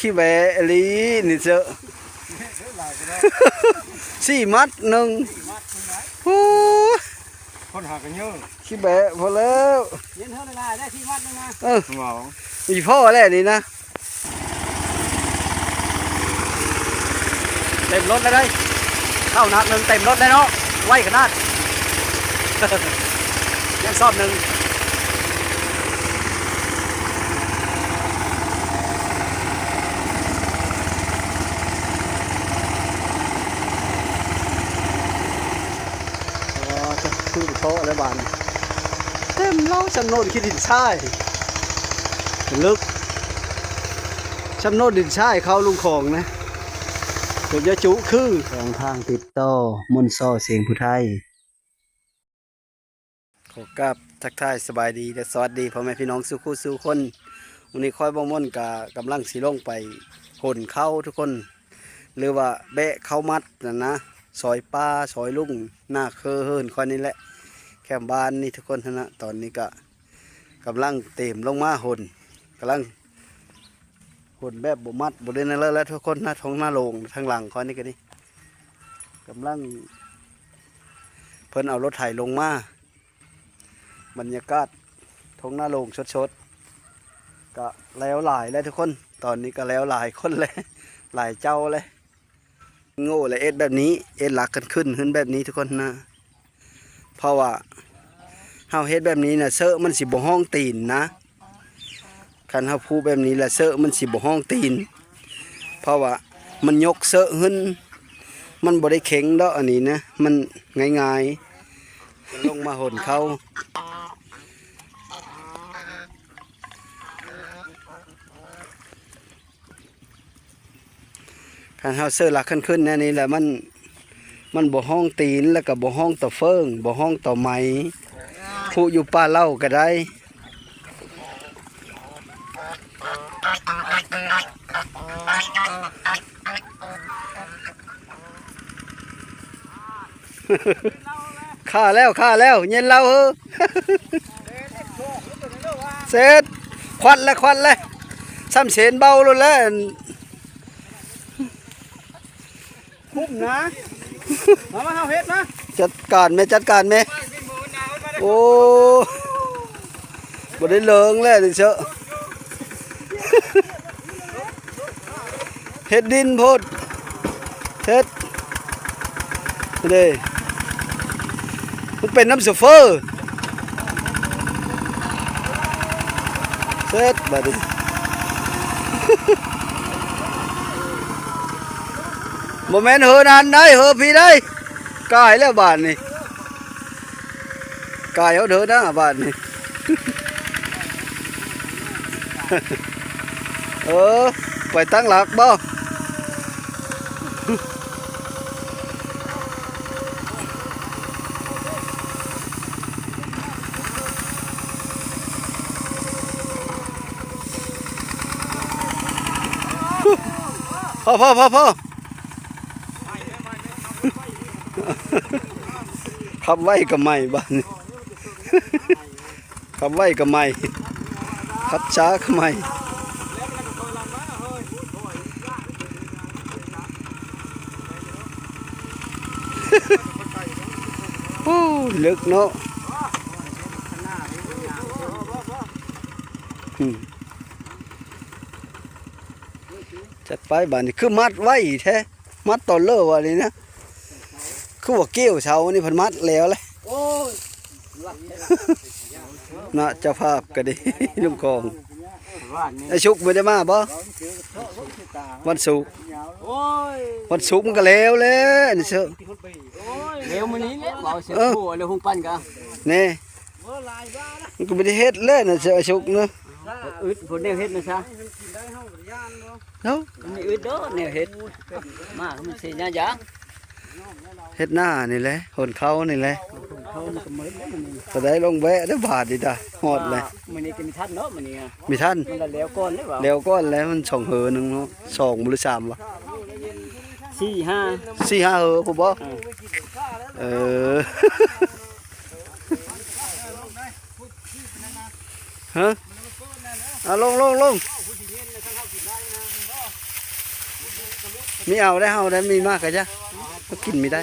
ຂີ້ແບະອີ່ຫຼີນີ້ເຊີ ສີ່ມັດໜຶ່ງ ໂອ້ຍ ຄົນຫາກັນເຍອະ ຂີ້ແບະພໍແລ້ວ ເຫັນເຮົາຫຼາຍໆໄດ້ສີ່ມັດໜຶ່ງນະ ເອີ ເວົ້າ ອີ່ພໍແລ້ວນີ້ນະ. ເຕັມລົດແລ້ວໄດ໋ ເຂົ້າໜັກໜຶ່ງເຕັມລົດແລ້ວເນາະ ໄວຂະໜາດ ຍັງຊອບໜຶ່ງ ອໍ ຄືເພາະແລ້ວບາດນີ້ ເຕັມເລົາຊຳໂນນຂີ້ດິນຊາຍ ເລິກ ຊຳໂນນດິນຊາຍເຂົ້າລົງຂອງນະ ເປັນຍາຈຸຄື ຊ່ອງທາງຕິດຕໍ່ ມົນຊໍ ສຽງຜູ້ໄທ. ຂໍກາບທັກທາຍສະບາຍດີ ແລະ ສະຫວັດດີພໍ່ແມ່ພີ່ນ້ອງສູ່ຄູ່ສູ່ຄົນ. ມື້ນີ້ຂ້ອຍ ບ່າວມົນ ກະກຳລັງຊິລົງໄປຫົນເຂົ້າທຸກຄົນ ຫຼືວ່າແບະເຂົ້າມັດຫັ້ນນະ ຊອຍປ້າ ຊອຍລຸງ ໜ້າເຄີເຮືອນຂ້ອຍນີ້ແຫຼະ ແຄມບ້ານນີ້ທຸກຄົນຫັ້ນນະ. ຕອນນີ້ກະກຳລັງເຕມລົງມາຫົນ ກຳລັງ ຄົນແບບບໍ່ມັດບໍ່ໄດ້ນັ້ນແລ້ວ ແລ້ວທຸກຄົນນະ ທ້ອງນາໂລງທາງຫຼັງຂ້ອຍນີ້ກະນີ້ ກຳລັງ ເພິ່ນເອົາລົດໄຖລົງມາ ບັນຍາກາດທ້ອງນາໂລງສົດໆ ກະແລ້ວຫຼາຍແລ້ວທຸກຄົນ ຕອນນີ້ກະແລ້ວຫຼາຍຄົນແລ້ວ ຫຼາຍເຈົ້າແລ້ວ. ໂງ່ແລະ ເຮັດແບບນີ້ ເຮັດຫຼັກກັນຂຶ້ນ ຂຶ້ນແບບນີ້ທຸກຄົນນະ ເພາະວ່າເຮົາເຮັດແບບນີ້ນະ ເຊາະມັນຊິບໍ່ຫ້ອງຕີນນະ. ຄັນເຮົາຜູກແບບນີ້ລະ ເຊາະມັນຊິບໍ່ຫ້ອງຕີນ ເພາະວ່າມັນຍົກເຊາະຂຶ້ນ ມັນບໍ່ໄດ້ເຄັ່ງດອກ ອັນນີ້ນະ ມັນງ່າຍໆ ລົງມາຫົນເຂົ້າ. ຄັນເຮົາເຊີຫຼັກຂຶ້ນໆແນວນີ້ແຫຼະ ມັນ ມັນບໍ່ຫ້ອງຕີນ ແລ້ວກໍບໍ່ຫ້ອງຕະເຟີງ ບໍ່ຫ້ອງຕະໄໝ ຜູກຢູ່ປ່າເຫຼົ່າກໍໄດ້. ຂ້າແລ້ວ ຂ້າແລ້ວ ເຢັນເຫຼົ້າເຮີ ເສັດ ຄວັດແລ້ວ ຄວັດແລ້ວ ຊ່ຳເສນເບົາໂລດແລ້ວ ຄຸ້ມນະ ມາ ມາ ເຮົາເຮັດນະ ຈັດການແມ່ ຈັດການແມ່ ໂອ້ ບໍ່ໄດ້ເລີງແລ້ວນີ້ເຊາະ ເຮັດດິນໂພດ ເຮັດເດ້ ມັນເປັນນຳໂຊເຟີ ເສັດບາດນີ້ ບໍ່ແມ່ນເຫີນັ້ນໄດ໋ ເຫີພີ້ໄດ໋ ກາຍແລ້ວບາດນີ້ ກາຍເຮີນະບາດນີ້ ເອີ ໄປຕັ້ງຫຼັກບໍ່? ພໍ ພໍ ພໍ ພໍ. ຂັບໄວກໍໄໝ້ບາດນີ້ ຂັບໄວກໍໄໝ້ ຂັບຊ້າກໍໄໝ້ ໂອ້ ເລິກເນາະ ອືມ. ຈັດໄປບາດນີ້ ຄືມັດໄວແທ້ ມັດຕອນເລີບວ່ານີ້ນະ ຄືວ່າກ່ຽວເສົານີ້ເພິ່ນມັດແລ້ວແຫຼະ ໂອ້ຍ ນະ ເຈົ້າພາບກໍດີ ລຸງຄອງ ໄອ້ສຸກບໍ່ໄດ້ມາບໍ່? ວັນສຸກ ໂອ້ຍ ວັນສຸກມັນກໍແລ້ວແຫຼະ ນີ້ເຊີ ໂອ້ຍ ແລ້ວມື້ນີ້ແຫຼະ ເວົ້າເສຍ ເອີ ໂອ້ຍ ແລ້ວຮຸງປັ່ນກໍ ນີ້ ມັນກໍບໍ່ໄດ້ເຮັດແລ້ວນະ ເສືອສຸກນະ ອຶດ ຜູ້ແນວເຮັດນະຊະ ເນາະ ມັນມີອຶດເດີແນວເຮັດ ມາມັນຊິຍາກ ເຮັດໜ້ານີ້ແຫຼະ ຫົນເຂົ້ານີ້ແຫຼະ ເຂົ້າມັນກໍໝົດແລ້ວມັນນີ້ ກໍໄດ້ລົງແວະໄດ້ບາດນີ້ດາ ຮອດແລ້ວ ມື້ນີ້ກໍມີທັນເນາະ ມື້ນີ້ ມີທັນ ມັນລະແລ້ວກ່ອນແລ້ວ ແລ້ວກ່ອນແລ້ວ ມັນສອງເຫີໜຶ່ງເນາະ ສອງບໍ່ ຫຼື ສາມວະ ສີ່ຫ້າ ສີ່ຫ້າເຫີພຸ້ນບໍ່ ເອີ ເອີ. ຮະ ອາ ລົງ ລົງ ລົງ ໂອ້ຍ ຜູ້ຊິເຢັນນະ ຄັນເຮົາກິນໄດ້ນະ ບໍ່ເອົາໄດ້ ເຮົາໄດ້ມີມາກະຈ້າ ກໍກິນມີໄດ້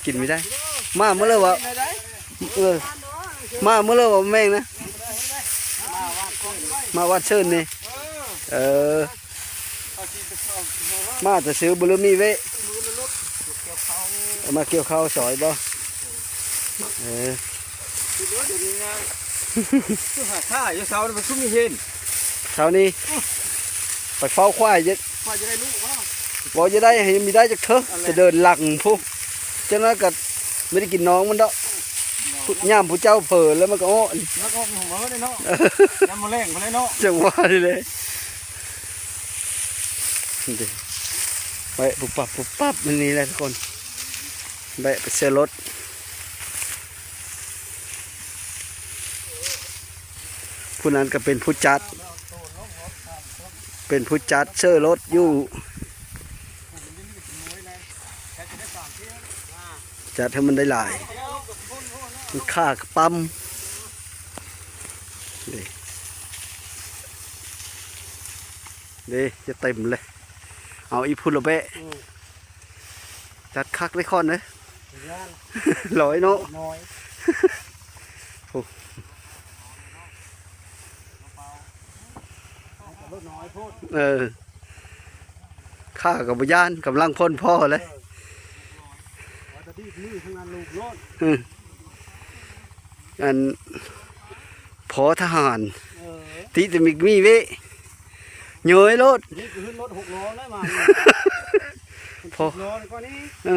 ກິນມີໄດ້. ມາມື້ເລີວ່າ ເອີ ມາມື້ເລີວ່າແມ່ງນະ ມາວັດເຊີນນີ້ ເອີ ມາແຕ່ຊື້ບຸລຸມີເວະ ເອົາມາກ່ຽວເຂົ້າຊອຍບໍ່? ເອີ ຄືຫາຂ້າຢູ່ເຊົ້ານີ້ ມັນຄືມີເຫັນ ເຊົ້ານີ້ ໄປເຝົ້າຄວາຍ ຄວາຍຈະໄດ້ລູກບໍ່? ບໍ່ຈະໄດ້ ໃຫ້ມີໄດ້ຈັກເທື່ອ ແຕ່ເດີນຫຼັງພຸ້ນ ຈັ່ງນັ້ນກໍບໍ່ໄດ້ກິນນ້ອງມັນດອກ ຍາມຜູ້ເຈົ້າເຜີແລ້ວມັນກໍເອາະ ມັນກໍເອົາເນາະ ຍາມມື້ແລງພຸ້ນແຫຼະເນາະ ຈັ່ງວ່ານີ້ແຫຼະ. ໄປປຸບປັບປຸບປັບ ມັນນີ້ແຫຼະທຸກຄົນ ແວະໄປເຊື້ອລົດ ຜູ້ນັ້ນກໍເປັນຜູ້ຈັດ ເປັນຜູ້ຈັດເຊື້ອລົດຢູ່ ຈັດໃຫ້ມັນໄດ້ຫຼາຍ ມັນຄ່າກະປ້ຳ ເດ້ ເດ້ ຈະເຕັມເລີຍ ເອົາອີກພຸ້ນລະແບະ ອືມ ຈັດຄັກເດ້ຄອນເດ້ ຫຼອຍເນາະ ໂອ້ ເອີ ຂ້າກໍບໍ່ຢ້ານ ກຳລັງພົ້ນພໍແລ້ວ ເອີ ອັນ ພໍທະຫານ ເອີ ຕິແຕ່ມີເວະ ເຍີຍໂລດ ນີ້ຄືລົດຫົກລໍ້ແລ້ວມາ ພໍ ເອີ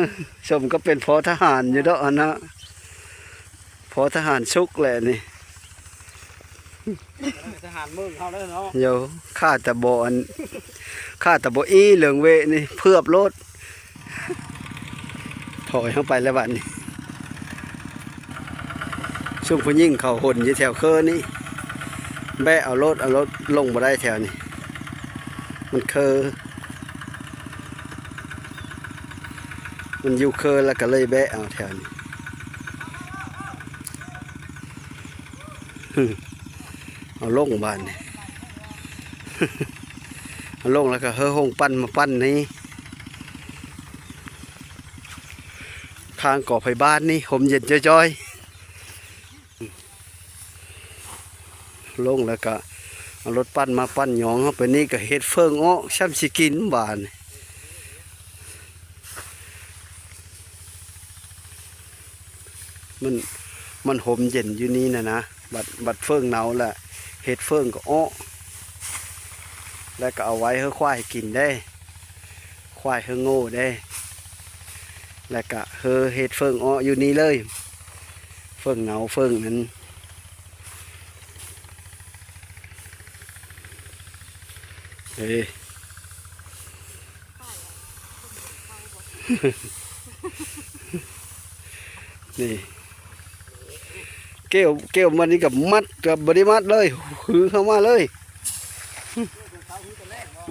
ສົມກັບເປັນພໍທະຫານຢູ່ດອກຫັ້ນນະ ພໍທະຫານສຸກແຫຼະນີ້ ທະຫານເມືອງເຮົາເດີເນາະ ໂຢ ຂ້າແຕ່ບໍ່ອັນ ຂ້າແຕ່ບໍ່ອີ່ເລື່ອງເວະນີ້ ເຜືອບໂລດ ຖອຍເຮົາໄປແລ້ວບັດນີ້ ຊຸມຜູ້ຍິງເຂົາຫົນຢູ່ແຖວເຄີນີ້ ແບະເອົາໂລດ ເອົາລົດລົງບໍ່ໄດ້ແຖວນີ້ ມັນເຄີ ມັນຢູ່ເຄີ ແລ້ວກໍເລີຍແບະເອົາແຖວນີ້ ເອົາລົງບາດນີ້ ເອົາລົງແລ້ວກໍເຮີໂຮງປັ່ນມາປັ່ນນີ້ ຂ້າງກໍໄພບ້ານນີ້ ຮົ່ມເຢັນຈ້ອຍໆ ລົງແລ້ວກະເອົາລົດປັ່ນມາປັ່ນຫຍອງເຮົາໄປນີ້ ກະເຮັດເຝີງເອາະ ຊ້ຳຊິກິນບາດນີ້ ມັນ ມັນຮົ່ມເຢັນຢູ່ນີ້ນະນະ ບັດ ບັດເຝີງເນົາລະ ເຮັດເຝີງກໍເອາະ ແລ້ວກະເອົາໄວ້ເຮີຄວາຍກິນເດ້ ຄວາຍເຮີໂງ່ເດ້ ແລ້ວກະເຮີເຮັດເຝີງເອາະຢູ່ນີ້ເລີຍ ເຝີງເນົາເຝີງນັ້ນ ເອີ ນີ້ ກ່ຽວ ກ່ຽວມານີ້ກໍມັດ ກໍບໍ່ໄດ້ມັດເລີຍ ຄືເຂົ້າມາເລີຍ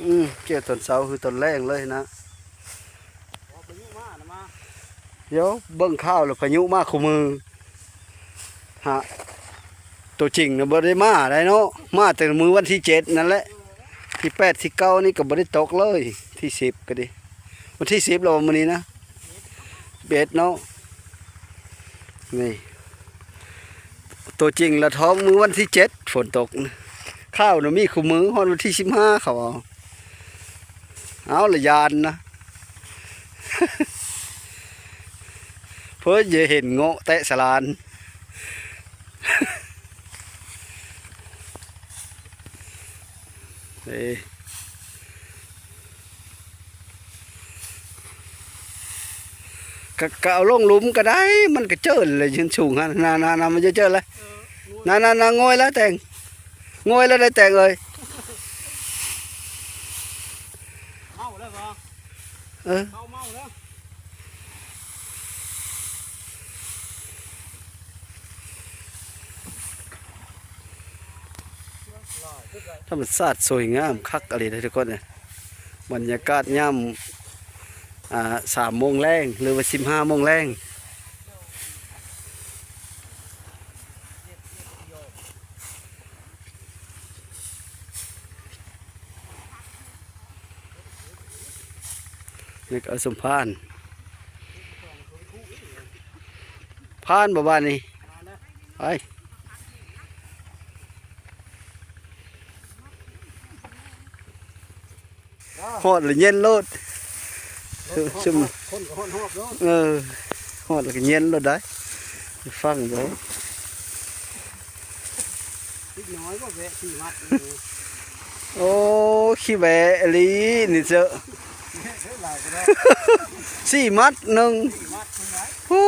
ອືມ ກ່ຽວຕອນເຊົ້າຄືຕອນແລງເລີຍນະ ດຽວເບິ່ງຂ່າວແລ້ວພາຍຸມາຄູ່ມື້ ຫາ ໂຕຈິງນະບໍ່ໄດ້ມາໄດ໋ເນາະ ມາແຕ່ມື້ວັນທີເຈັດນັ້ນແຫຼະ ທີແປດ ທີເກົ້ານີ້ກໍບໍ່ໄດ້ຕົກເລີຍ ທີສິບກໍດີ ວັນທີສິບແລ້ວມື້ນີ້ນະ ສິບເອັດເນາະ ນີ້ ໂຕຈິງລະທ້ອງມື້ວັນທີເຈັດ ຝົນຕົກ ຂ່າວນະມີຄູ່ມື້ ຮອດວັນທີສິບຫ້າເຂົາເອົາ ເອົາລະຢ້ານນະ ເພິ່ນຢ່າເຫັນເງາະແຕະສະຫຼານ ເອີ ກະ ກະເອົາລົງຫຼຸມກະໄດ້ ມັນກະເຈີນແຫຼະ ຍືນສູງຫັ້ນ ນາ ນາ ນາ ມັນຈະເຈີນແຫຼະ ເອີ ນາ ນາ ນາ ງອຍແລ້ວແຕງ ງອຍແລ້ວໄດ໋ແຕງເອີຍ ເມົາແລ້ວບໍ່? ເອີ ເຂົາເມົາແລ້ວ ທຳມະຊາດສວຍງາມຄັກອີ່ຫຼີເດ້ທຸກຄົນເອີຍ ບັນຍາກາດຍາມ ອ່າ ສາມໂມງແລງ ຫຼືວ່າສິບຫ້າໂມງແລງ. ນີ້ກໍສົມພານ ຜ່ານບໍ່ບາດນີ້ ໄປ ຮອດລະເຢັນໂລດ ຊຸມ ຄົນກໍຮອດຮອບໂລດ ເອີ ຮອດລະກໍເຢັນໂລດໄດ໋ ຟັງເດີ. ເດັກນ້ອຍບໍ່ແວະ ສີ່ມັດ ໂອ້ ຂີ້ແບະອີ່ຫຼີນີ້ເຈົ້າ ສີ່ມັດໜຶ່ງ ໂອ້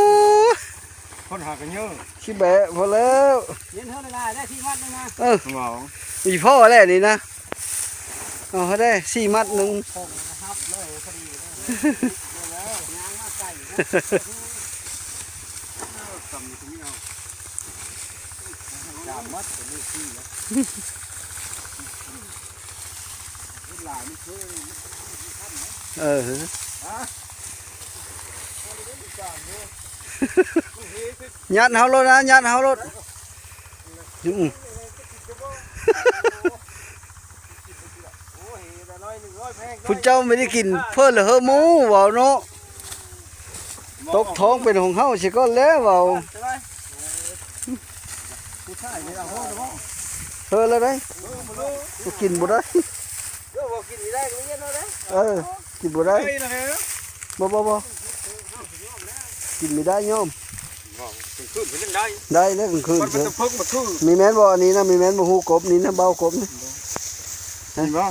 ຄົນຫາກັນເຍອະ ຂີ້ແບະພໍແລ້ວ ເຫັນເຮົາຫຼາຍໆໄດ້ ສີ່ມັດໜຶ່ງນະ ເອີ ເວົ້າ ອີ່ພໍແລ້ວນີ້ນະ ເອົາໃຫ້ໄດ້ສີ່ມັດໜຶ່ງ ເອີ ຍັດເຮົາໂລດນະ ຍັດເຮົາໂລດ ອືມ ຜູ້ເຈົ້າໄມ່ໄດ້ກິນເພີ້ນລະເຮີໝູ ເວົ້າເນາະ ຕົກທ້ອງເປັນຂອງເຮົາຊິກ່ອນແລ້ວ ເວົ້າ ເຮີລະໄດ໋ ກິນບໍ່ໄດ້ ເອີ ກິນບໍ່ໄດ້ ບໍ່ ບໍ່ ບໍ່ ກິນບໍ່ໄດ້ ຍອມ ກາງຄືນກໍຍັງໄດ້ ໄດ້ແລ້ວກາງຄືນ ມັນເປັນເພິ່ງມາຄື ມີແມ່ນບໍ່ອັນນີ້ນະ ມີແມ່ນບໍ່ ຮູ້ກົບນີ້ນະ ເບົາກົບນີ້ ມີບໍ່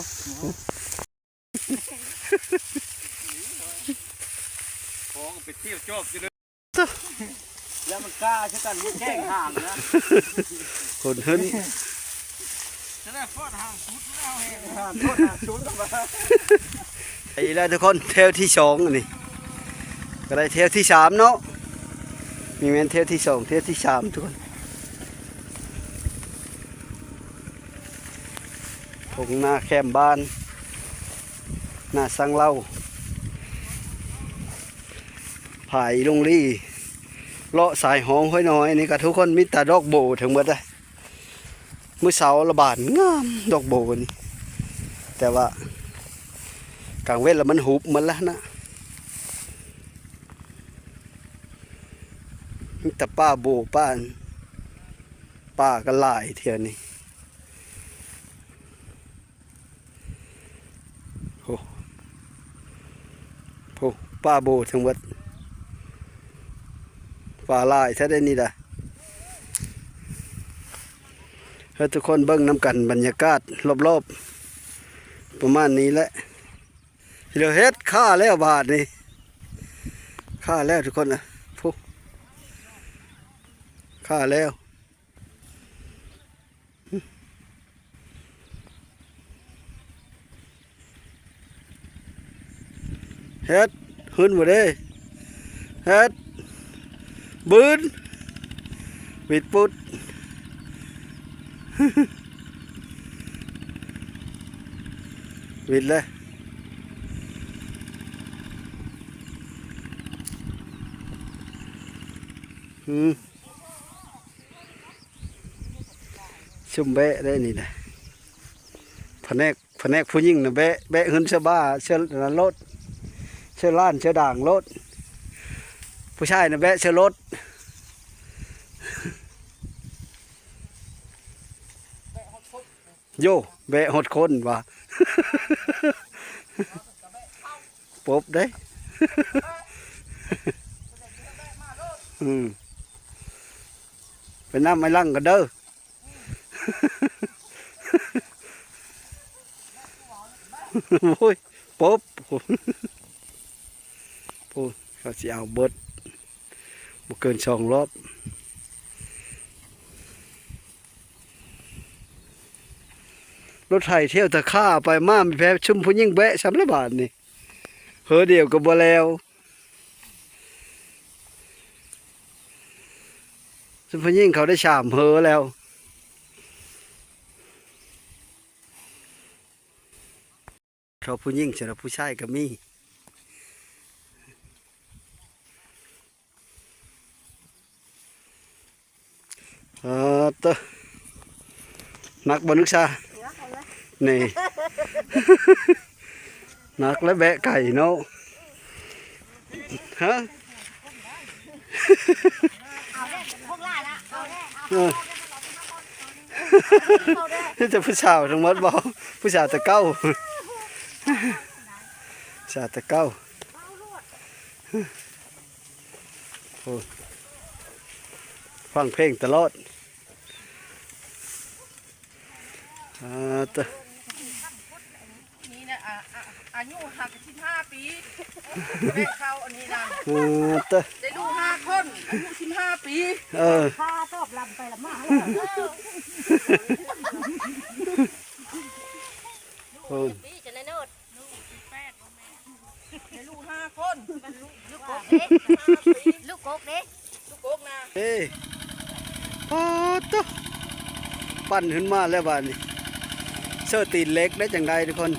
ຂອງໄປທ່ຽວຈອບຢູ່ເດີ ແລ້ວມັນກ້າຄືກັນ ມັນແກ້ງຫາງນະ ຄົນເຮີ້ນ ໄປແລ້ວທຸກຄົນ ແຖວທີສອງ ອັນນີ້ກໍໄດ້ແຖວທີສາມເນາະ ນີ້ແມ່ນແຖວທີສອງ ແຖວທີສາມທຸກຄົນ ທົ່ງນາແຄມບ້ານ ນາສັງເລົາ ຜາອີລຸງລີ ເລາະສາຍຮອງຫ້ວຍນ້ອຍນີ້ກໍທຸກຄົນ ມີແຕ່ດອກໂບທັງໝົດເດ້. ມື້ເຊົ້າລະບານງາມດອກໂບນີ້ ແຕ່ວ່າກາງເວັນລະມັນຫຸບໝົດລະນະ ມີແຕ່ປ່າໂບ ປ່າ ປ່າກໍຫຼາຍແຖວນີ້ ໂອ້ ໂອ້ ປ່າໂບທັງເບິດ ປ່າຫຼາຍແທ້ເດນີ້ດາ ໃຫ້ທຸກຄົນເບິ່ງນຳກັນ ບັນຍາກາດລອບໆ ປະມານນີ້ແຫຼະ ດຽວເຮັດຂ້າແລ້ວບາດນີ້ ຂ້າແລ້ວທຸກຄົນນະ ໂອ້ ຂ້າແລ້ວ. ເຮັດ ຫຶນບໍ່ເດ້ ເຮັດ ບືນ ວິດປຸດ ວິດເລີຍ ອືມ. ຊຸມແບະໄດ້ນີ້ນະ ພະແນກ ພະແນກຜູ້ຍິງນະແບະ ແບະເຮືອນຊາວບ້ານ ຊາວນັ້ນໂລດ ຊາວລ້ານ ຊາວດ່າງໂລດ ຜູ້ຊາຍນະແບະຊາວລົດ ໂຢ ແບະຮອດຄົນວ່າ ປົບເດ້ ອືມ ໄປນຳໄອ້ຫຼັງກັນເດີ ໂອ້ຍ ປົບ ໂອ້ ເຂົາຊິເອົາເບິດ ບໍ່ເກີນສອງລອບ ລົດໄຖທ່ຽວຕະຂ້າໄປມາ ມີແພ້ຊຸມຜູ້ຍິງແບະຊ້ຳລະບາດນີ້ ເຮີດຽວກໍບໍ່ແລ້ວ ຊຸມຜູ້ຍິງເຂົາໄດ້ສາມເຮີແລ້ວ ເທົ່າຜູ້ຍິງຊັ້ນລະ ຜູ້ຊາຍກໍມີ. ເອີ ເຕີ ໜັກບໍ່ນຶກຊາ ໜັກຫັ້ນແຫຼະ ນີ້ ໜັກແລະແບະໄກ່ເນາະ ຮະ? ເອີ ມີແຕ່ຜູ້ສາວທັງໝົດບໍ? ຜູ້ສາວແຕ່ເກົ່າ ຜູ້ສາວແຕ່ເກົ່າ. ໂອ້ ຟັງເພງຕະຫຼອດ. ອ່າ ຕະ ນີ້ນະ ອາ ອາ ອາຍຸຫາກະສິບຫ້າປີ ແມ່ເຂົາອັນນີ້ນະ. ອ່າ ຕະ ໄດ້ລູກຫ້າຄົນ ອາຍຸສິບຫ້າປີ. ເອີ ພາຕອບລຳໄປລຳມາ. ໂອ້ ປີຈະໄດ້ໂນດ ລູກຫ້າຄົນ ລູກກົກເດ້ ລູກກົກເດ້ ລູກກົກນະ ເອີ ປາດໂທ້ ປັ່ນຂຶ້ນມາແລ້ວບາດນີ້. ເຊີຕີນເຫຼັກໄດ້ຈັ່ງໃດທຸກຄົນ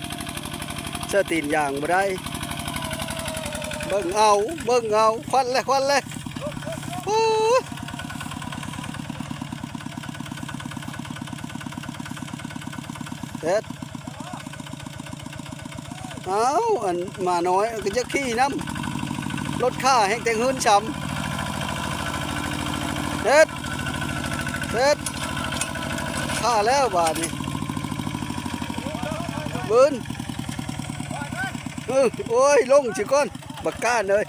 ເຊີຕີນຢາງບໍ່ໄດ້. ເບິ່ງເອົາ ເບິ່ງເອົາ ຄວັນແລ້ວ ຄວັນແລ້ວ. ໂອ້ ເຮັດ ອ້າວ ອັນໝານ້ອຍກໍຢາກຂີ່ນຳ ລົດຂ້າແຮງແຕ່ງຮືນຊ້ຳ. ເຮັດ ເຮັດ ຂ້າແລ້ວບາດນີ້ ບືນ ເອີ ໂອ້ຍ ລົງຊິກ່ອນ ບັກກ້ານເອີຍ.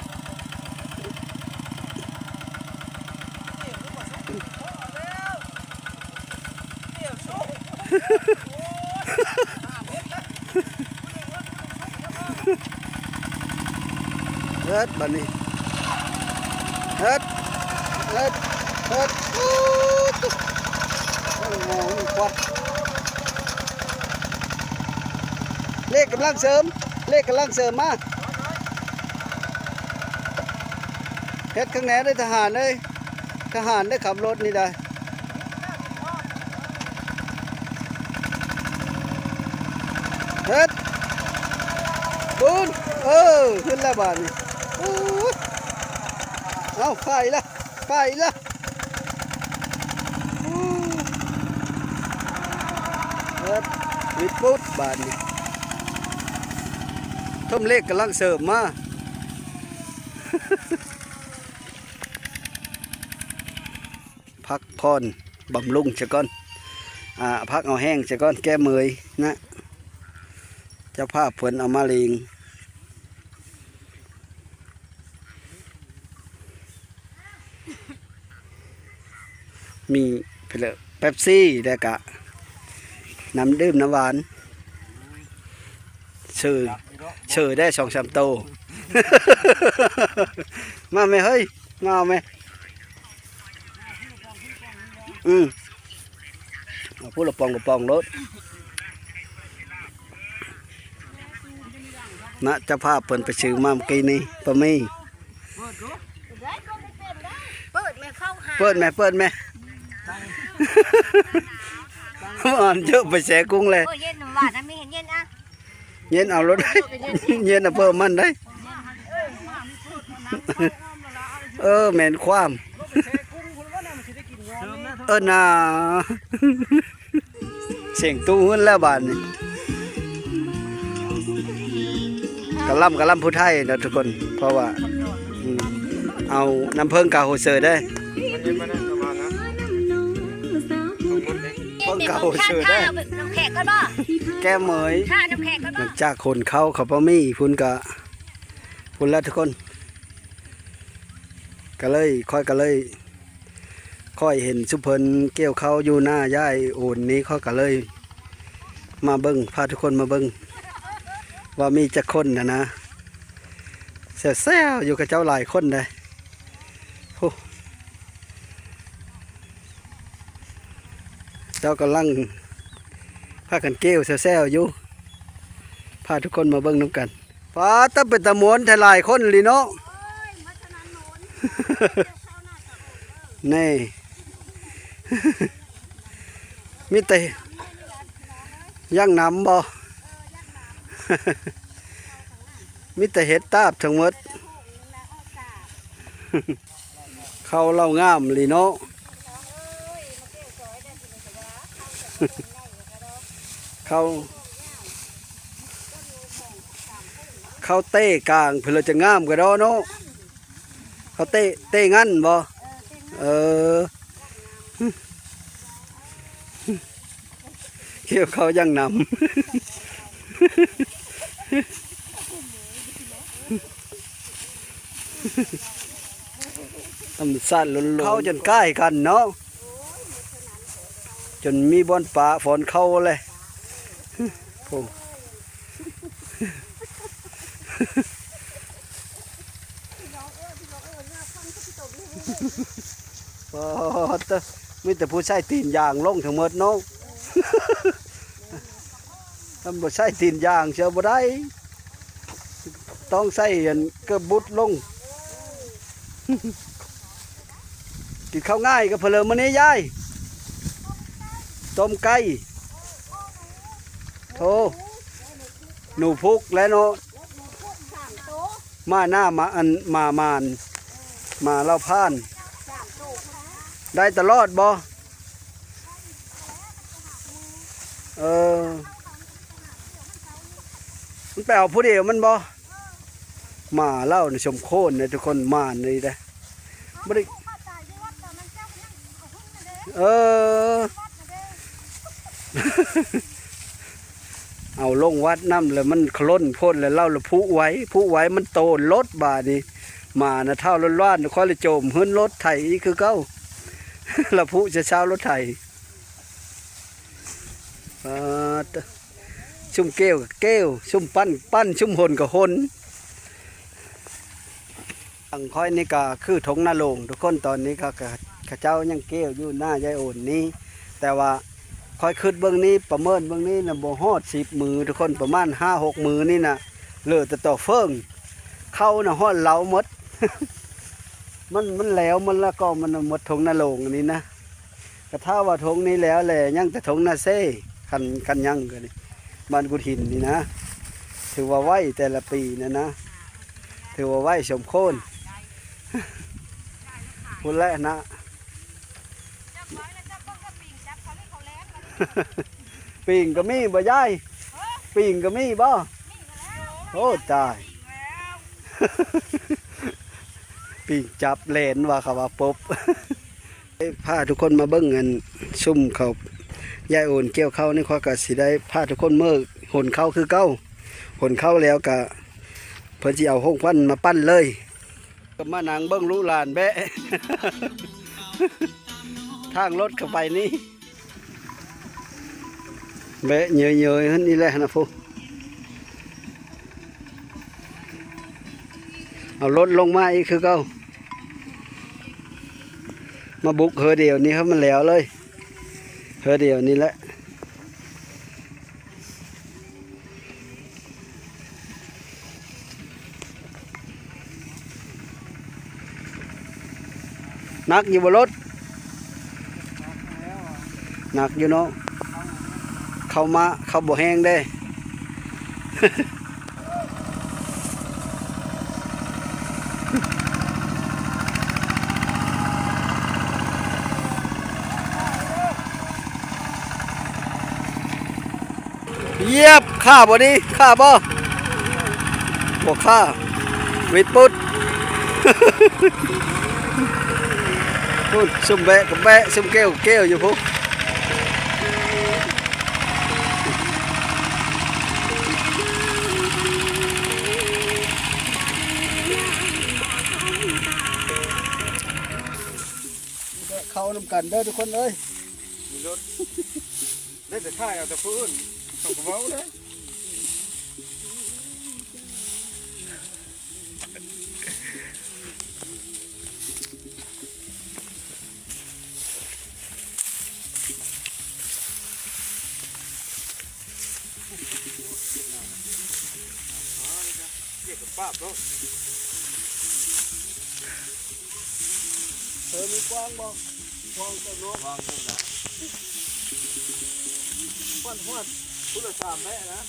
ເຮັດບາດນີ້ ເຮັດ ເຮັດ ເຮັດ ໂອ້ ໂອ້ ຄວັນ ເລກກຳລັງເສີມ ເລກກຳລັງເສີມມາ. ເຮັດຂ້າງແໜ່ເດີທະຫານເອີຍ ທະຫານໄດ້ຂັບລົດນີ້ໄດ້. ເຮັດ ບືນ ເອີ ຂຶ້ນແລ້ວບາດນີ້. ໂອ້ ເອົາ ໄປລະ ໄປລະ. ເອີ ວິດປຸດບາດນີ້ ຖົມເລກກຳລັງເສີມມາ ພັກຜ່ອນບຳລຸງຊະກ່ອນ ອ່າ ພັກເອົາແຮງຊະກ່ອນ ແກ້ເມື່ອຍນະ ເຈົ້າພາບເພິ່ນເອົາມາເລງ. ມີເປັບຊີ ແລ້ວກະນ້ຳດື່ມນ້ຳຫວານ ເຊີ ເຊີໄດ້ສອງສາມໂຕ. ມາແມ່ເຮີ້ຍ ມາເອົາແມ່. ອືມ ເອົາຜູ້ລະປ໋ອງລະປ໋ອງໂລດນະ. ເຈົ້າພາບເພິ່ນໄປຊື້ມາເມື່ອກີ້ນີ້ ບະໝີ່. ເປີດແມ່ ເຝົ້າຫາ ເປີດແມ່ ເປີດແມ່. ອ່ອນເຈີໄປແຊ່ກຸ້ງແລ້ວ. ໂອ້ ເຢັນຫວານນະ ມີເຫັນເຢັນອະ. ເຢັນເອົາໂລດ ເຢັນເອົາເພີ່ມມັນໄດ໋. ເອີ ແມ່ນຄວາມ ເອີນາ ສຽງຕູ້ຫືນແລ້ວບາດນີ້. ກະລ່ຳ ກະລ່ຳຜູ້ໄທເນາະທຸກຄົນ ເພາະວ່າ ອືມ ເອົານ້ຳເຜິ້ງກາໂຮເຊີເດ້. ເບິ່ງເຂົາຊື່ເດີ ນ້ຳແຂກກ່ອນບໍ່? ແກ້ເໝີຍ ຂ້ານ້ຳແຂກກ່ອນບໍ່? ຫຼັງຈາກຂົນເຂົ້າ ເຂົ້າປາໝີ່ພຸ້ນກະ ພຸ້ນລະທຸກຄົນ ກະເລີຍ ຂ້ອຍກະເລີຍ ຂ້ອຍເຫັນຊຸມເພິ່ນກ່ຽວເຂົ້າຢູ່ໜ້າຍ້າຍໂອນນີ້ ຂ້ອຍກະເລີຍມາເບິ່ງ ພາທຸກຄົນມາເບິ່ງ ວ່າມີຈັກຄົນຫັ້ນນະ ແຊວໆຢູ່ ເຂົາເຈົ້າຫຼາຍຄົນເດ້. ໂອ້ ເຈົ້າກຳລັງພາກັນເກວແຊວໆຢູ່ ພາທຸກຄົນມາເບິ່ງນຳກັນ. ປ້າດ ຕາເປັນຕາມ່ວນແທ້ ຫຼາຍຄົນອີ່ຫຼີເນາະ. ນີ້ ມີແຕ່ ຢ່າງໜຳບໍ່? ມີແຕ່ເຫັດຕາບທັງໝົດ. ເຂົ້າເຫຼົ່າງາມອີ່ຫຼີເນາະ ເຂົ້າ ເຂົ້າເຕະກາງເພິ່ນລະຈະງາມກະດໍເນາະ. ເຕະ ເຕະງັນບໍ່? ເອີ ກ່ຽວເຂົ້າຢ່າງໜຳ. ທຳມະຊາດລ້ວນໆ ເຂົ້າຈົນກ້າຍກັນເນາະ ຈົນມີບ່ອນປະບ່ອນເຂົ້າແຫຼະ. ໂອ້ ປາດເຕີ ມີແຕ່ຜູ້ໃຊ້ຕີນຢາງລົງທັງໝົດເນາະ. ຄັນບໍ່ໃຊ້ຕີນຢາງເຊື່ອບໍ່ໄດ້ ຕ້ອງໃຊ້ອັນເກີບບຸດລົງ. ກິນເຂົ້າງາຍກັບເພິ່ນເລີຍມື້ນີ້ຍາຍ. ຕົ້ມໄກ່ ໂທ ໜູພຸກແຫຼະເນາະ. ມາໜ້າ ມາອັນ ມາມານ ມາເລົ່າຜ່ານ ໄດ້ຕະຫຼອດບໍ່? ເອີ ມັນໄປເອົາຜູ້ດຽວມັນບໍ່? ໝາເຫຼົ່ານີ້ສົມຄວນເດ້ທຸກຄົນ ໝານອີ່ຫຼີເດ້. ບໍ່ໄດ້ ເອີ ເອົາລົງວັດນຳ ແລ້ວມັນຂະຫຼົ່ນໂພດ ແລ້ວເລົ່າລະຜຸໄວ້ ຜຸໄວ້ມັນໂຕນລົດບາດນີ້. ໝານະທ້າວລ້ວນໆ ຂ້ອຍລະໂຈມເຮືອນລົດໄຖອີກຄືເກົ່າ ລະຜຸຊະຊາວລົດໄຖ. ປາດ ຊຸມເກວກະເກວ ຊຸມປັ້ນກະປັ້ນ ຊຸມຫົນກະຫົນ. ທາງຂ້ອຍນີ້ກະຄືທົ່ງນາໂລງທຸກຄົນ ຕອນນີ້ກະ ກະ ເຂົາເຈົ້າຍັງເກວຢູ່ໜ້າຍາຍໂອນນີ້ ແຕ່ວ່າຂ້ອຍຄິດເບິ່ງນີ້ ປະເມີນເບິ່ງນີ້ນະ ບໍ່ຮອດສິບມື້ທຸກຄົນ ປະມານຫ້າຫົກມື້ນີ້ນະ ເຫຼືອແຕ່ຕໍເຟີງ ເຂົ້ານະຮອດເລົາໝົດ. ມັນ ມັນແລ້ວໝົດລະ ກໍມັນໝົດທົ່ງນາໂລງອັນນີ້ນະ. ກະຖ້າວ່າທົ່ງນີ້ແລ້ວແຫຼະ ຍັງແຕ່ທົ່ງນາເຊ ຄັນ ຄັນຍັງກະນີ້ ບ້ານກຸດຫີນນີ້ນະ ຖືວ່າໄວແຕ່ລະປີນັ້ນນະ ຖືວ່າໄວສົມຄວນ ພຸ້ນແຫຼະນະ. ປີງກະມີບໍ່ຍາຍ? ປີງກະມີບໍ່? ໂອ້ ຕາຍ ປີງຈັບແລ່ນວ່າ ເຂົາວ່າປົບ. ພາທຸກຄົນມາເບິ່ງອັນຊຸມເຂົາ ຍາຍໂອນກ່ຽວເຂົ້ານີ້ ຂ້ອຍກະຊິໄດ້ພາທຸກຄົນເມືອຫົນເຂົ້າຄືເກົ່າ ຫົນເຂົ້າແລ້ວກະເພິ່ນຊິເອົາໂຮງປັ່ນມາປັ່ນເລີຍ ກະມານັ່ງເບິ່ງລູກຫຼານແບະ ທາງລົດເຂົ້າໄປນີ້ ແບະເຍີຍໆຫັ້ນນີ້ແຫຼະຫັ້ນນະພຸ້ນ ເອົາລົດລົງມາອີກຄືເກົ່າ ມາບຸກເຮືອດຽວນີ້ໃຫ້ມັນແລ້ວເລີຍ ເຮືອດຽວນີ້ແຫຼະ. ໜັກຢູ່ບໍ່ລົດ? ໜັກຢູ່ເນາະ ເຂົ້າມາ ເຂົ້າບໍ່ແຮງເດ້. ຢຽບ ຄາບໍ່ນີ້ ຄາບໍ່? ບໍ່ຄາ ວິດປຸດ ພຸ້ນ ຊຸມແບະກະແບະ ຊຸມແກ້ວກະແກ້ວຢູ່ພຸ້ນ. ແບະເຂົ້ານຳກັນເດີທຸກຄົນເອີຍ ມີລົດ ໄດ້ແຕ່ຖ່າຍເອົາແຕ່ຜູ້ອື່ນ ເຂົາກະເວົ້າເດ້. ເອີ ມີກວ້າງບໍ່? ກວ້າງເຕີບເນາະ ກວ້າງເຕີບນະ ຮອດ ຮອດ ພຸ້ນລະສາມແບະນະ.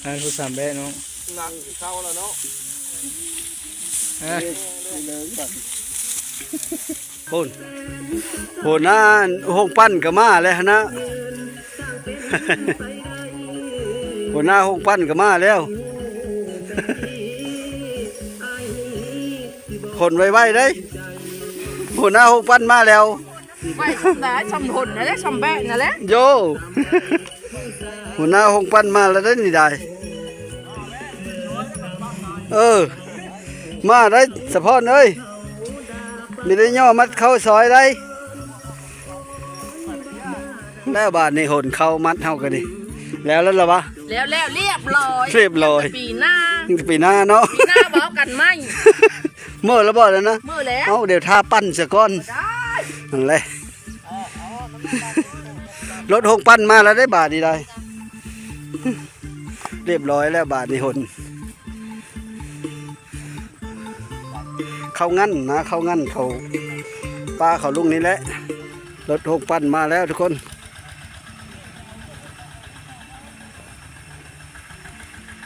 ອ່າ ຜູ້ສາມແບະເນາະ ໜັກເຂົ້າແລ້ວເນາະ ຮະ ພຸ້ນ ຫົວໜ້າໂຮງປັ່ນກະມາແລ້ວຫັ້ນນະ ຫົວໜ້າໂຮງປັ່ນກະມາແລ້ວ. ຂົນໄວໆເດ້ ຫົວໜ້າໂຮງປັ່ນມາແລ້ວ. ໄວສ່ຳໃດ ສ່ຳຫົນນັ້ນແຫຼະ ສ່ຳແບະນັ້ນແຫຼະ ໂຢ. ຫົວໜ້າໂຮງປັ່ນມາແລ້ວເດ້ນີ້ໄດ. ເອີ ມາໄດ້ສະພອນເອີຍ ມີໄດ້ຍໍມັດເຂົ້າຊອຍໄດ້. ແລ້ວບາດນີ້ຫົນເຂົ້າມັດເຮົາກໍດີ ແລ້ວແລ້ວລະວະ ແລ້ວແລ້ວ ລຽບລ້ອຍ ລຽບລ້ອຍ. ປີໜ້າ ຍັງແຕ່ປີໜ້າເນາະ ປີໜ້າເວົ້າກັນໃໝ່. ເມີລະບໍ່ນັ້ນນະ ເມີແລ້ວ. ເອົ້າ ດຽວຖ້າປັ່ນສະກ່ອນ ໄດ້ ນັ້ນແຫຼະ. ລົດຫົກປັ່ນມາແລ້ວໄດ໋ບາດນີ້ໄດ໋ ລຽບລ້ອຍແລ້ວບາດນີ້ຫົນ ເຂົ້າງັນນະ ເຂົ້າງັນເຂົ້າປ່າເຂົ້າລຸງນີ້ແຫຼະ. ລົດຫົກປັ່ນມາແລ້ວທຸກຄົນ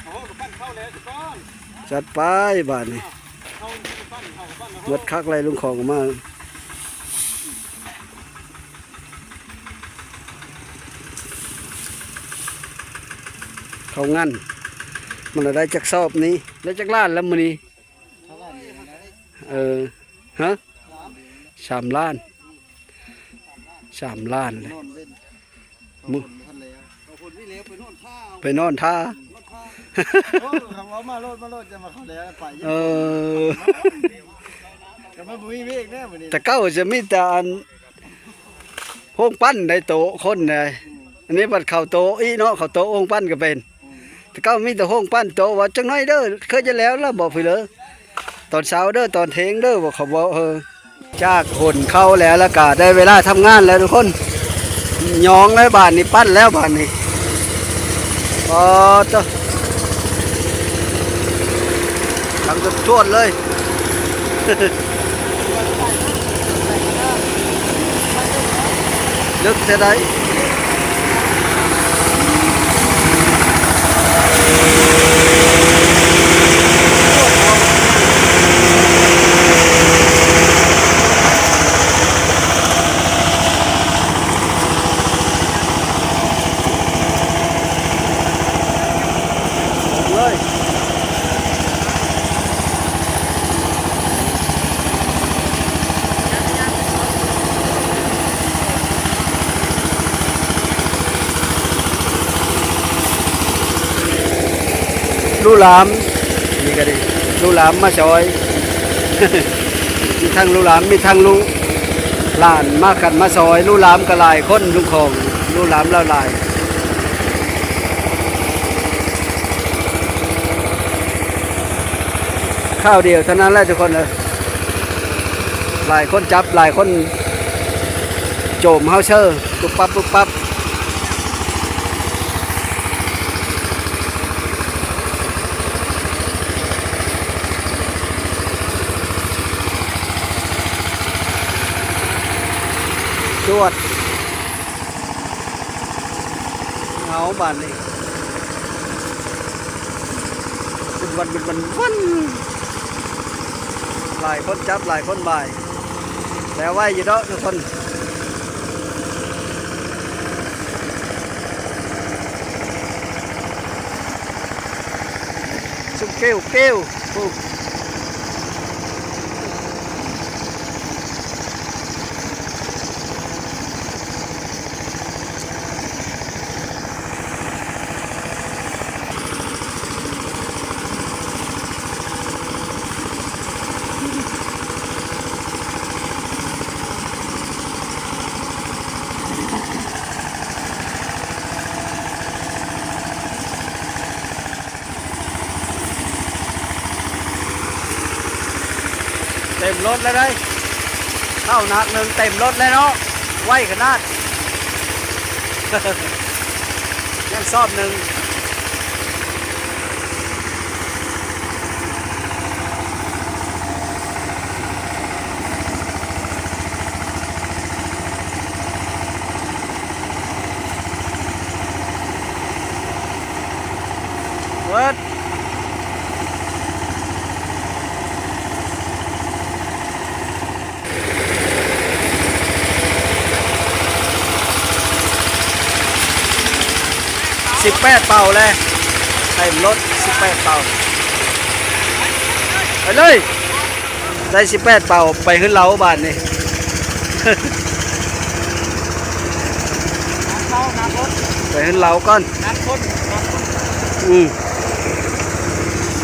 ໂອ້ໂຫ ກະປັ່ນເຂົ້າແລ້ວທຸກຄົນ ຈັດໄປບາດນີ້. ໝົດຄັກໄລ່ລົງຂອງອອກມາ ເຂົ້າງັນ. ມັນລະໄດ້ຈັກສອບນີ້ ໄດ້ຈັກລ້ານລະມື້ນີ້? ເອີ ຮະ ສາມລ້ານ ສາມລ້ານເລີຍ. ມື້ ໄປນອນທ່າ ໂອ້ ເຂົາເວົ້າມາໂລດ ມາໂລດ ຈະມາເຂົ້າແລ້ວໄປ. ເອີ ກະມາບໍ່ມີວຽກແນ່ມື້ນີ້. ແຕ່ເກົ່າຈະມີແຕ່ອັນໂຮງປັ່ນໄດ້ໂຕະຄົນໄດ໋ ອັນນີ້ບັດເຂົ້າໂຕະອີກເນາະ ເຂົ້າໂຕະໂຮງປັ່ນກະເປັນ. ແຕ່ເກົ່າມີແຕ່ໂຮງປັ່ນໂຕະ ວ່າຈັກໜ້ອຍເດີ ຄືຈະແລ້ວລະ ບອກເພິ່ນເດີ ຕອນເຊົ້າເດີ ຕອນທ່ຽງເດີ ບອກ ເຂົາບອກ ເອີ. ຈາກຂົນເຂົ້າແລ້ວ ແລ້ວກະໄດ້ເວລາທຳງານແລ້ວທຸກຄົນ. ຍອງແລ້ວບາດນີ້ ປັ່ນແລ້ວບາດນີ້. ອໍ ເຕີ ຫຼັງຈວດໆເລີຍ. ເລິກແທ້ໃດ. ເລີຍ ລູກຫຼານ ນີ້ກະດີ ລູກຫຼານມາຊ່ອຍ ມີທັງລູກຫຼານ ມີທັງລູກຫຼານມາກັນມາຊ່ອຍ. ລູກຫຼານກະຫຼາຍຄົນ ລຸງຂອງ ລູກຫຼານລາວຫຼາຍ. ຄາວດຽວເທົ່ານັ້ນແຫຼະທຸກຄົນເອີຍ ຫຼາຍຄົນຈັບ ຫຼາຍຄົນໂຈມເຮົາເຊີ ປຸບປັບ ປຸບປັບ. ຈວດ ເອົາບາດນີ້ ເປັນວັນ ເປັນວັນ ຫຼາຍຄົນຈັບ ຫຼາຍຄົນບາຍ ແຕ່ໄວຢູ່ດອກທຸກຄົນ. ຊຸມເກວເກວ ໂອ້. ເຕັມລົດແລ້ວໄດ໋ ເຂົ້າໜັກໜຶ່ງ ເຕັມລົດແລ້ວເນາະ ໄວຂະໜາດ. ຍັງຊອບໜຶ່ງ. ເວີດ ສິບແປດເປົາແລ້ວ ເຕັມລົດ ສິບແປດເປົາ ໄປເລີຍ. ໄດ້ສິບແປດເປົາ ໄປເຮືອນລາວບາດນີ້. ເຂົ້ານະຄົນ ໄປເຮືອນລາວກ່ອນ ນັດຄົນ ນັດຄົນ ອືມ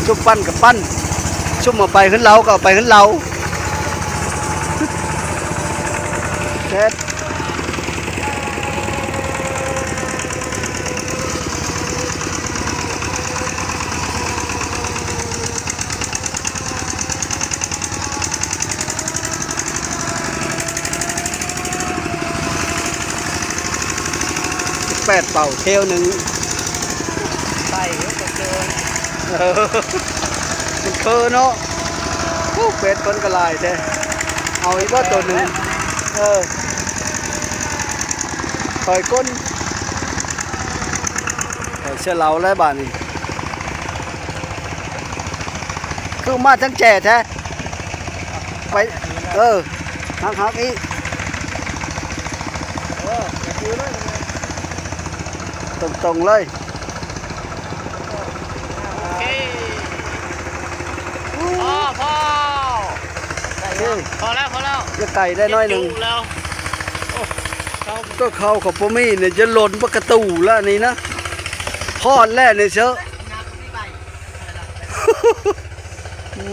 ຊຸມປັ່ນກໍປັ່ນ ຊຸມເອົາໄປເຮືອນລາວກໍເອົາໄປເຮືອນລາວ ແຊບ. ແປດເປົາເທວໜຶ່ງ ໃສ່ກໍເກີນ ເອີ ມັນເຄີເນາະ. ໂອ້ ເປັດເພິ່ນກໍຫຼາຍແທ້ ເອົາອີກບໍ່ໂຕໜຶ່ງ? ເອີ ຖອຍກົ້ນ ເອົາເສື້ອເລົາແລ້ວບາດນີ້ ຄືມາທັງແຈແທ້. ໄປ ເອີ ຫັກໆ ອີກ ເອີ ຕົງໆ ເລີຍ ໂອເຄ ພໍ ພໍ ພໍແລ້ວ ພໍແລ້ວ ຈະໄກໄດ້ໜ້ອຍໜຶ່ງ ແລ້ວ ກໍເຂົ້າ ເຂົ້າບໍ່ມີນີ້ ຈະຫຼົ່ນປະກະຕູລະນີ້ນະ ພອດແລ້ວນີ້ເຊີ.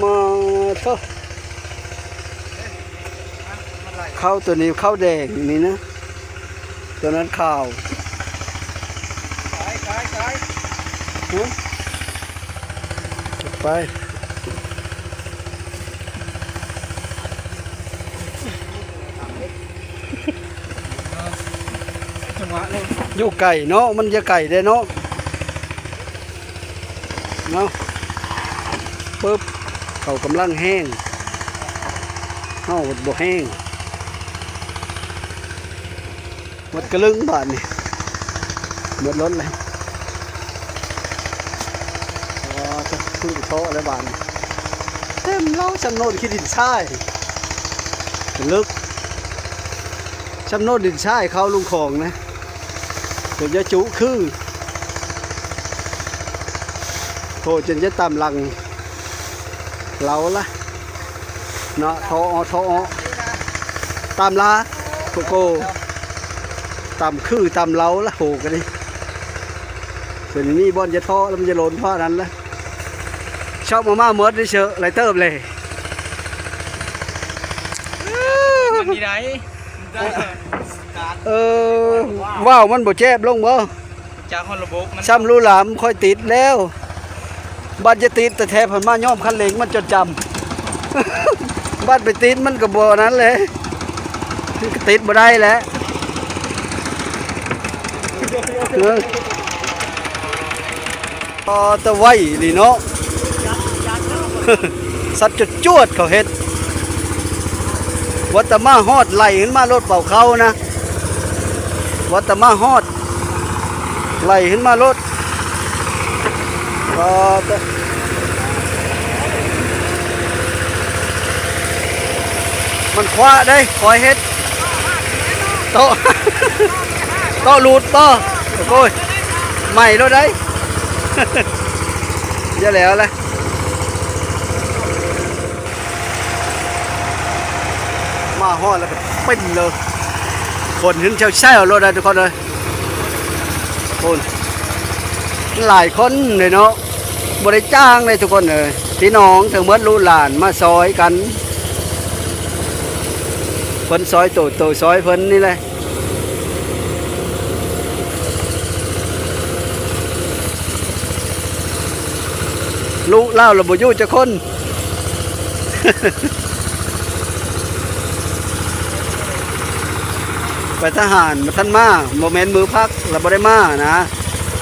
ມາເຖາະ ເຂົ້າໂຕນີ້ເຂົ້າແດງນີ້ນະ ໂຕນັ້ນຂາວ ຫຶ ໄປ ຢູ່ໄກເນາະ ມັນຈະໄກເດ້ເນາະ. ເນາະ ປຶບ ເຂົາກຳລັງແຫ້ງ ເຮົາບໍ່ແຫ້ງ ໝົດກະລຶ້ງບາດນີ້ ໝົດລົດແລ້ວ ອໍ ຈະ ຄືເທາະແລ້ວບາດນີ້ ເຕັມເລົາ ຊ່ຳໂນນຂີ້ດິນຊາຍ ເລິກ ຊ່ຳໂນນດິນຊາຍເຂົ້າລຸ່ມຂອງນະ. ຈົນຈະຈຸຄື ໂທ ຈົນຈະຕາມຫຼັງເລົາລະເນາະ ເທາະເທາະ ຕາມລາ ໂກໂກ ຕາມຄືຕາມເລົາລະ ໂຫ ກະດີ ໂຕນີ້ມີບ່ອນຈະເທາະລະ ມັນຈະຫຼົ່ນພານັ້ນລະ ຊອບມາມ່າໝົດນີ້ເຊີ ຫຼາຍເຕີບເລີຍ ມັນນີ້ໄດ ເອີ ວ້າວມັນບໍ່ແຈບລົງບໍ່? ຈາກຮອດລະບົບມັນ ຊ່ຳຫຼູຫຼາມັນຄ່ອຍຕິດແລ້ວ ບາດຈະຕິດແທ້ໆ ພັດມາຍ້ອມຄັນເລັ່ງມັນຈົນຈຳ ບາດໄປຕິດມັນກໍບໍ່ນັ້ນແຫຼະ ມັນກໍຕິດບໍ່ໄດ້ແຫຼະ ເອີ. ອໍ ແຕ່ໄວອີ່ຫຼີເນາະ ສັດຈວດໆ ເຂົາເຮັດ ວ່າແຕ່ມາຮອດໄລ່ຂຶ້ນມາໂລດ ເປົ່າເຂົ້ານະ ວ່າແຕ່ມາຮອດໄລ່ຂຶ້ນມາໂລດ ອໍ ແຕ່ ມັນຄວ້າເດ້ ຄອຍເຮັດ ເຕາະ ເຕາະຫຼຸດບໍ່? ໂອ້ຍ ໄໝ້ໂລດໄດ໋ ຢ່າແລ້ວລະ ມາຮອດແລ້ວກໍປິ່ນເລີຍ ຄົນຂຶ້ນແຊວໆ ໂລດໄດ໋ທຸກຄົນເອີຍ ໂອ້ຍ ຫຼາຍຄົນເດ້ເນາະ ບໍ່ໄດ້ຈ້າງເດ້ທຸກຄົນເອີຍ ພີ່ນ້ອງທັງໝົດລູກຫຼານມາຊ່ອຍກັນ ເພິ່ນຊ່ອຍໂຕ ໂຕຊ່ອຍເພິ່ນນີ້ແຫຼະ ລູກລາວລະບໍ່ຢູ່ຈັກຄົນ ໄປທະຫານບໍ່ທັນມາ ບໍ່ແມ່ນມື້ພັກລະບໍ່ໄດ້ມານະ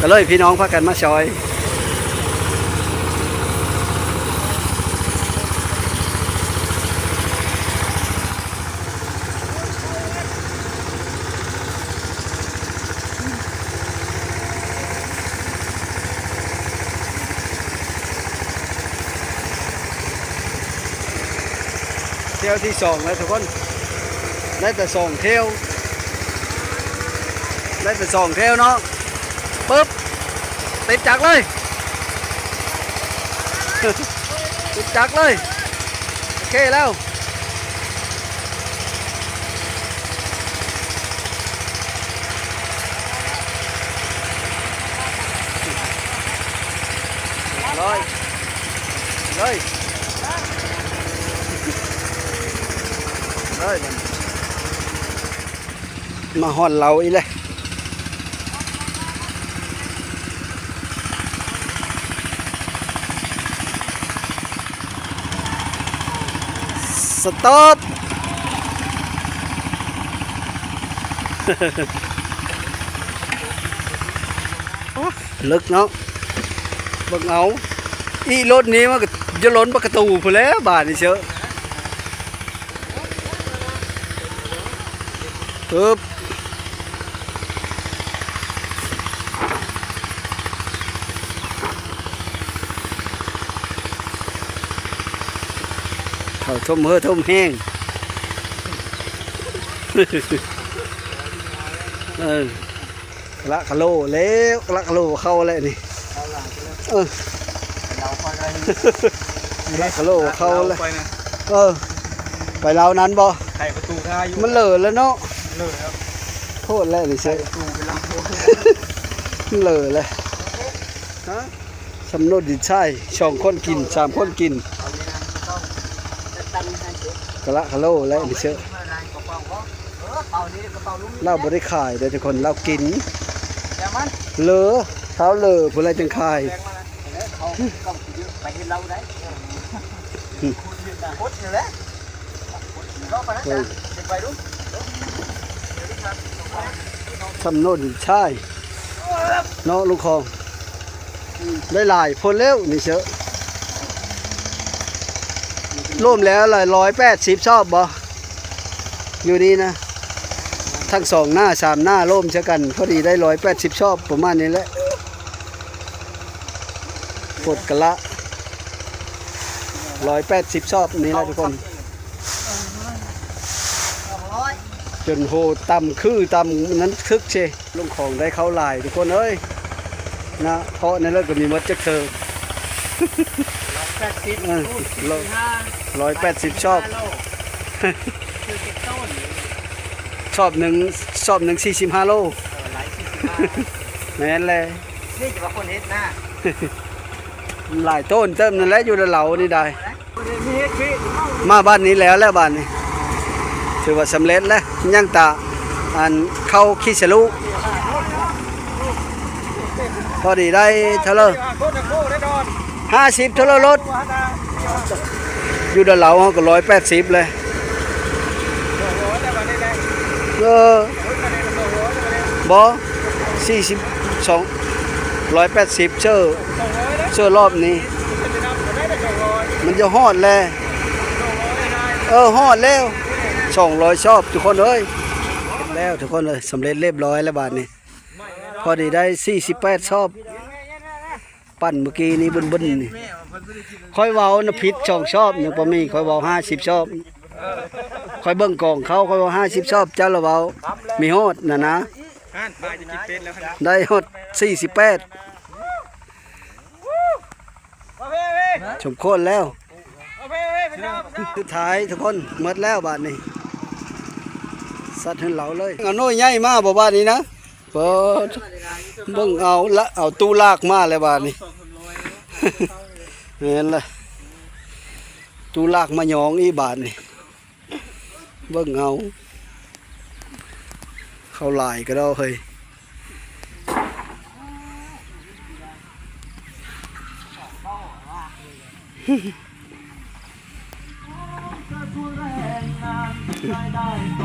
ກະເລີຍພີ່ນ້ອງພາກັນມາຊ່ອຍ. ແຖວທີສອງແລ້ວທຸກຄົນ ໄດ້ແຕ່ສອງແຖວ ໄດ້ແຕ່ສອງແຖວເນາະ ປຶບ ຕິດຈັກເລີຍ ຕິດຈັກເລີຍ. ເຄແລ້ວ ເລີຍ ເລີຍ ເລີຍ ມາຮອດເລົາອີກແລ້ວ. ສະຕາດ ເລິກເນາະ ເບິ່ງເອົາ ອີລົດນີ້ມັນກໍຈະລົ້ນປະຕູພຸ້ນແຫຼະ ບາດນີ້ເຊີ. ປຶບ ເຂົ້າຖົມເຮີຖົມແຮງ ເອີ. ກະລະກະໂລແລ້ວ ກະລະກະໂລເຂົ້າແລ້ວນີ້ ເອີ ກະລະກະໂລເຂົ້າແລ້ວ ເອີ ໄປລາວນັ້ນບໍ່ ໄຂປະຕູຖ້າຢູ່ ມັນເລີແລ້ວເນາະ ເລີແລ້ວ ໂພດແລ້ວນີ້ເຊີ ໄຂປະຕູໄປລາວ ເລີແລ້ວ ຮະ ສຳໂນດດິນຊາຍ ສອງຄົນກິນ ສາມຄົນກິນ ກະລະກະໂລແລ້ວນີ້ເຊີ. ລາວບໍ່ໄດ້ຂາຍເດີທຸກຄົນ ລາວກິນ ເລີ ເຊົາເລີພຸ້ນແຫຼະຈຶ່ງຂາຍ ສຳໂນດດິນຊາຍເນາະ ລຸງຄອງ ໄດ້ຫຼາຍໂພດແລ້ວນີ້ເຊີ ລວມແລ້ວລະຮ້ອຍແປດສິບຊອບບໍ່ ຢູ່ນີ້ນະ ທັງສອງໜ້າສາມໜ້າລວມໃສ່ກັນ ພໍດີໄດ້ຮ້ອຍແປດສິບຊອບ ປະມານນີ້ແຫຼະ ປົດກະລະ ຮ້ອຍແປດສິບຊອບນີ້ແຫຼະທຸກຄົນ ຈົນໂຫ ຕຳຄືຕຳນັ້ນທຶກເຊ. ລົງຂອງໄດ້ເຂົ້າຫຼາຍທຸກຄົນເອີຍ ນະ ເພາະໃນເລີກກໍມີໝົດຈັກເທີ ຮ້ອຍແປດສິບ ເອີ ຮ້ອຍແປດສິບຊອບ ຊອບໜຶ່ງ ຊອບໜຶ່ງສີ່ສິບຫ້າໂລ ເອີ ຫຼາຍສີ່ສິບຫ້າ ແມ່ນແຫຼະ ນີ້ຈະວ່າຄົນເຮັດນະ ຫຼາຍໂຕນເຕີມນັ້ນແຫຼະ ຢູ່ລາວນີ້ໄດ້ ມາບ້ານນີ້ແລ້ວແຫຼະ ບ້ານນີ້ຖືວ່າສຳເລັດແລ້ວ ຍັງແຕ່ອັນເຂົ້າຂີ້ສະລຸ ພໍດີໄດ້ເທົ່າເລີ ຫ້າສິບເທົ່າເລີລົດ ຢູ່ດອນເລົາເຮົາກໍຮ້ອຍແປດສິບແລ້ວ ເອີ ບໍ່ ສີ່ສິບສອງ ຮ້ອຍແປດສິບເຊີ ເຊີລອບນີ້ ມັນຈະຮອດແລ້ວ ເອີ ຮອດແລ້ວ ສອງຮ້ອຍຊອບທຸກຄົນເອີຍ ແລ້ວທຸກຄົນເອີຍ ສຳເລັດລຽບຮ້ອຍແລ້ວບາດນີ້ ພໍດີໄດ້ສີ່ສິບແປດຊອບ ປັ່ນມື້ກີ້ນີ້ບຶ້ນໆ ນີ້ ຂ້ອຍເວົ້ານະຜິດສອງຊອບ ຍັງບໍ່ມີ ຂ້ອຍເວົ້າຫ້າສິບຊອບ ຂ້ອຍເບິ່ງກອງເຂົ້າ ຂ້ອຍເວົ້າຫ້າສິບຊອບ ເຈົ້າລະເວົ້າມີຮອດນະນະ ໄດ້ຮອດສີ່ສິບແປດ ສົມຄວນແລ້ວ ສຸດທ້າຍທຸກຄົນ ໝົດແລ້ວບາດນີ້ ສັດເຮືອນເຮົາເລີຍ ເອົານ້ອຍໃຫຍ່ມາບໍ່ບາດນີ້ນະ ເປີດ ເບິ່ງເອົາລະ ເອົາຕູ້ລາກມາແລ້ວບາດນີ້ ແມ່ນລະ ຕູ້ລາກມາຍອງອີກບາດນີ້ ເບິ່ງເອົາ ເຂົ້າຫຼາຍກະດອກເຮີຍ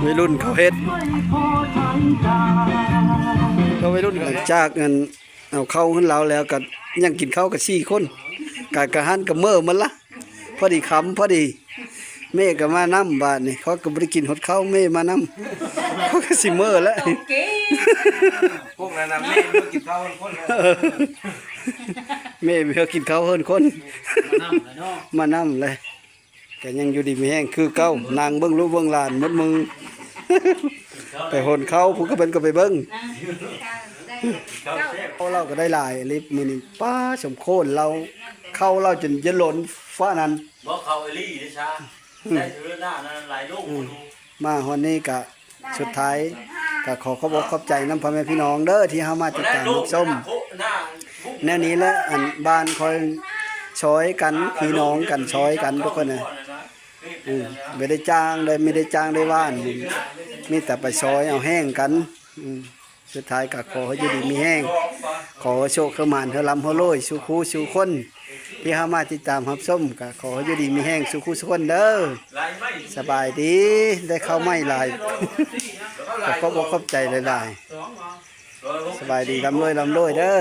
ໄວລຸ້ນເຂົາເຮັດ ກໍໄວລຸ້ນ ຫຼັງຈາກອັນເອົາເຂົ້າເຮືອນລາວແລ້ວ ກໍຍັງກິນເຂົ້າກັນສີ່ຄົນ ກະ ກະຫັ້ນກະເມີໝົດລະ ພໍດີຄ່ຳພໍດີ ແມ່ກໍມານຳບາດນີ້ ເຂົາກໍບໍ່ໄດ້ກິນຮອດເຂົ້າ ແມ່ມານຳ ເຂົາກໍຊິເມີແລ້ວ ພວກນັ້ນນະ ແມ່ມາກິນເຂົ້າເຮືອນຄົນ ແມ່ມາກິນເຂົ້າເຮືອນຄົນ ມານຳແຫຼະເນາະ ມານຳແຫຼະ ກໍຍັງຢູ່ດີມີແຮງຄືເກົ່າ ນັ່ງເບິ່ງລູກເບິ່ງຫຼານໝົດມື້ ໄປຫົນເຂົ້າ ຜູ້ກໍເພິ່ນກໍໄປເບິ່ງ ເຂົ້າລາວກໍໄດ້ຫຼາຍອີ່ຫຼີມື້ນີ້ ປ້າ ສົມຄວນລາວ ເຂົ້າລາວຈົນຢາລົ້ນຟ້ານັ້ນ ບໍ່ເຂົ້າອີ່ຫຼີເດ້ຊາ ອືມ ມາຮອດນີ້ກະສຸດທ້າຍກະຂໍຂອບອົກຂອບໃຈນຳພໍ່ແມ່ພີ່ນ້ອງເດີ ທີ່ເຮົາມາຕິດຕາມຮັບຊົມ ແນວນີ້ແຫຼະ ອັນບ້ານຂ້ອຍຊ່ອຍກັນ ພີ່ນ້ອງກັນ ຊ່ອຍກັນທຸກຄົນນະ ເອີ ບໍ່ໄດ້ຈ້າງໄດ້ ບໍ່ໄດ້ຈ້າງໄດ້ຫວ່ານ ມີແຕ່ໄປຊ່ອຍເອົາແຮງກັນ ອືມ ສຸດທ້າຍກໍຂໍໃຫ້ຢູ່ດີມີແຮງ ຂໍໃຫ້ໂຊກໃຫ້ໝານ ໃຫ້ລ່ຳໃຫ້ລວຍສູ່ຄູ່ສູ່ຄົນ ທີ່ເຮົາມາຕິດຕາມຮັບຊົມ ກໍຂໍໃຫ້ຢູ່ດີມີແຮງສູ່ຄູ່ສູ່ຄົນເດີ. ສະບາຍດີ ໄດ້ເຂົ້າໃໝ່ຫຼາຍ ຂໍຂອບອົກຂອບໃຈຫຼາຍໆ ສະບາຍດີ ລ່ຳລວຍ ລ່ຳລວຍເດີ.